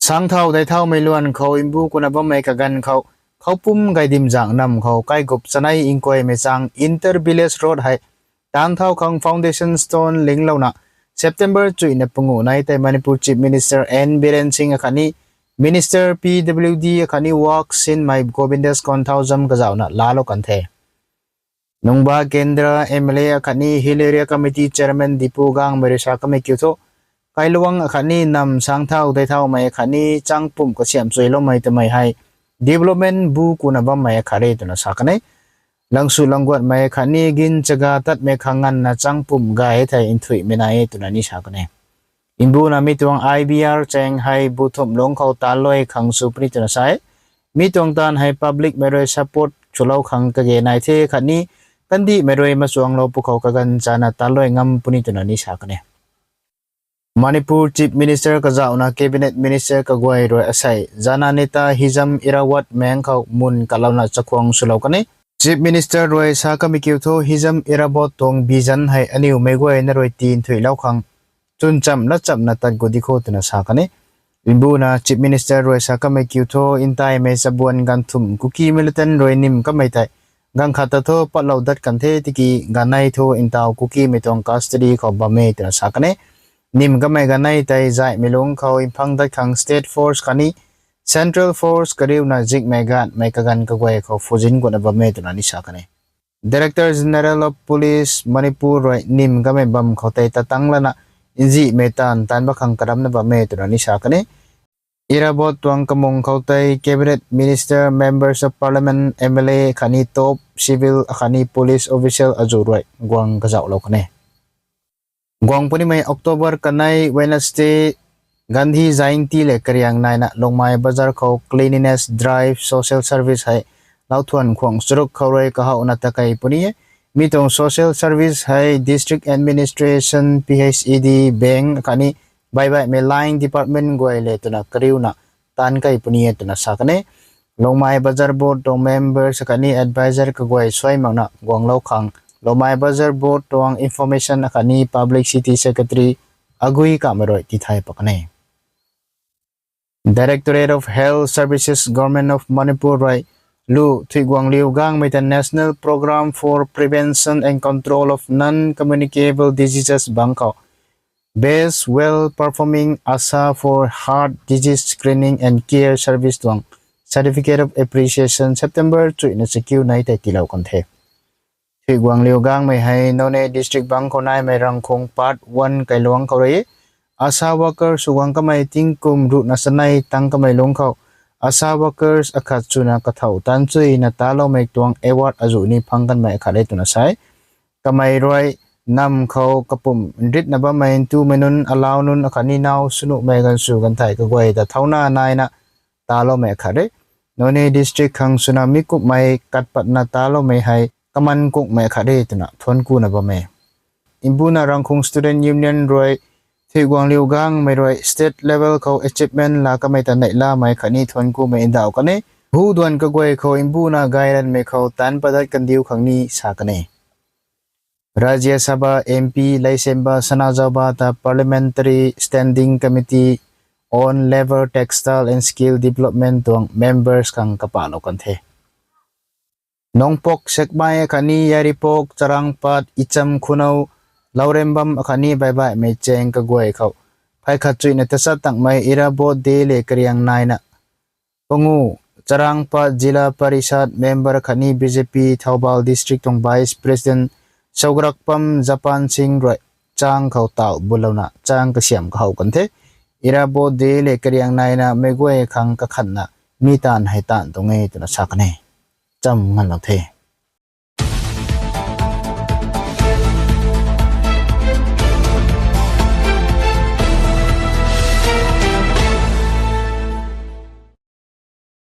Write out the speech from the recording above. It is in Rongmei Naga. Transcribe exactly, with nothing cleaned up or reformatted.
Sangthau Deithaumei luan khou mbu kuna bammei kaganv khou, Khoupum Gaidimzang nam khou kaigup chanei nkuaymei chang inter village road hei taanthau khang foundation stone linglouna September chuihna panguh nai tei Manipur Chief Minister N Biren Singh akhatni Minister P W D akhatni Works sinmei Govindas Konthoujam kazauhna laalou kan the. Nungba Kendra M L A akhatni Hill Area Committee Chairman Dipu Gangmei rui sa kamei kiu thu, kailuang akhatni nam Sangthau Deithaumei akhatni changpumc kasiamh chuiloumei twmei hei development bu kuna bammei akhat re twna sa kan e. Langsw langguatmei akhatni gin chaga tatmei khang nganvna changpumc gay thei nthuihmei nai e twna ni sa kan e. Mbuna mi tuang I B R chaeng hei bu thumh lungc khou taanlui khang sw puni twna sa e. Mi tuang taanv hei publicmei rui support swlou khang kage nai the khatni kandihmei rui machuanglou pwkhou kaganv chana taanlui ngam puni twna ni sa kan e. Manipur Chief Minister kazauhna Cabinet Minister kaguay rui asei Jananeta Hijam Irawat maengc khou mun kalouna chakhwang swlou kan e. Chief Minister rui sa kamei kiu thu Hijam Irawat tuang vision hei aniu meic guayna rui tinthuilou khang chwn chamh lat chamhna tat gu di kho twna sa kan e. Mbuna Chief Minister rui sa kamei kiu thu ntaimei chabuan ganv thumh Kuki militant rui nim kamei tei ganv khat ta thu patlou dat kan the tiki ganv nei thu ntau Kukimei tuang custody khou bam e twna sa kan e. Nim kamei ganv nei tei zaihmei lungc khou mphang dat khang State Force khatni Central Force kariuna zingmei ganhmei kaganv kaguay khou phuzinc gutna bam e twna ni sa kan e. Director General of Police Manipur rui nim kamei bam khou tei tatang lana nzihmei taanv taanc ba khang karamna bam e twna ni sa kan e. Irawat tuang kamung khou tei Cabinet Minister, Members of Parliament, M L A khatni top civil akhatni police official azuh rui guang kazauhlou kan e. Guang punimei October kanei Wednesday, Gandhi Jayanti lev kariang naina Lungmei Bazar khou cleanliness drive social service hei lauthuan khwang charuk khou rui kahowna takei puni e. Mi tuang social service hei District Administration, P H E D, bank khatni baibaihmei line department guay le twna kariuna taanc kei puni e twna sa kan e. Lungmei Bazar Board tuang members akhatni advisor kaguay suai makna guanglou khang Lungmei Bazar Board tuang Information akhatni Publicity Secretary Agui Kamei rui tithay pat kan e. Directorate of Health Services, Government of Manipur rui lu Thuiguangliu Gangmei ta National Programme for Prevention and Control of Non-Communicable Diseases bang khou Best Well Performing ASHA for Heart Disease Screening and Care Service tuang Certificate of Appreciation September chuihna chakiu nai tei tiilou kan the. Thuiguangliu Gangmei hei Noney District bang khou naimei Rangkhung Part one kailuang khou rui ASHA worker sw guang kamei tingkum ruhna chanei tang kamei lungc khou ASHA workers akhat swna kathau taanchuina taloumei tuang award azuh ni phang kanmei akhat e twna sa e. Kamei rui nam khou kapumc nritna bammei ntumei nunc, alau nunc akhatni nau swnuhmei ganv sw ganv thei kaguay ta thauna naina taloumei akhat e. Noney District khang swna mi kumhmei kat patna taloumei hei kaman kungmei akhat e twna thuanckuna bam e. Mbuna Rangkhung Student Union rui Thuiguangliu Gangmei rui state level khou achievement laa kamei ta neihlamei khatni thuanckumei ndauh kan e. Hu duan kaguay khou mbuna gayranmei khou taanc padat kandiu khang ni sa kan e. Rajya Sabha M P Leishemba Sanajaoba ta Parliamentary Standing Committee on Labour, Textile and Skill Development tuang members khang kapahlou kan the. Nongpok Sekmai akhatni Yairipok, Charangpat, Icham Khunou, Laurembam akhatni baibaihmei chaeng kaguay khou phey khat chuihna tachat tangmei Irawat Day lev kariang naina pangu Charangpat Zilla Parishad member khatni B J P Thoubal District tuang Vice President Sograkpam Japan Singh rui chang khou tauh bulouna chang kasiam kahow kan the. Irawat Day lev kariang naina meic guay khang kakhatna mi taanv hei taanv tuang e twna sa kan e. Cham nganlou the.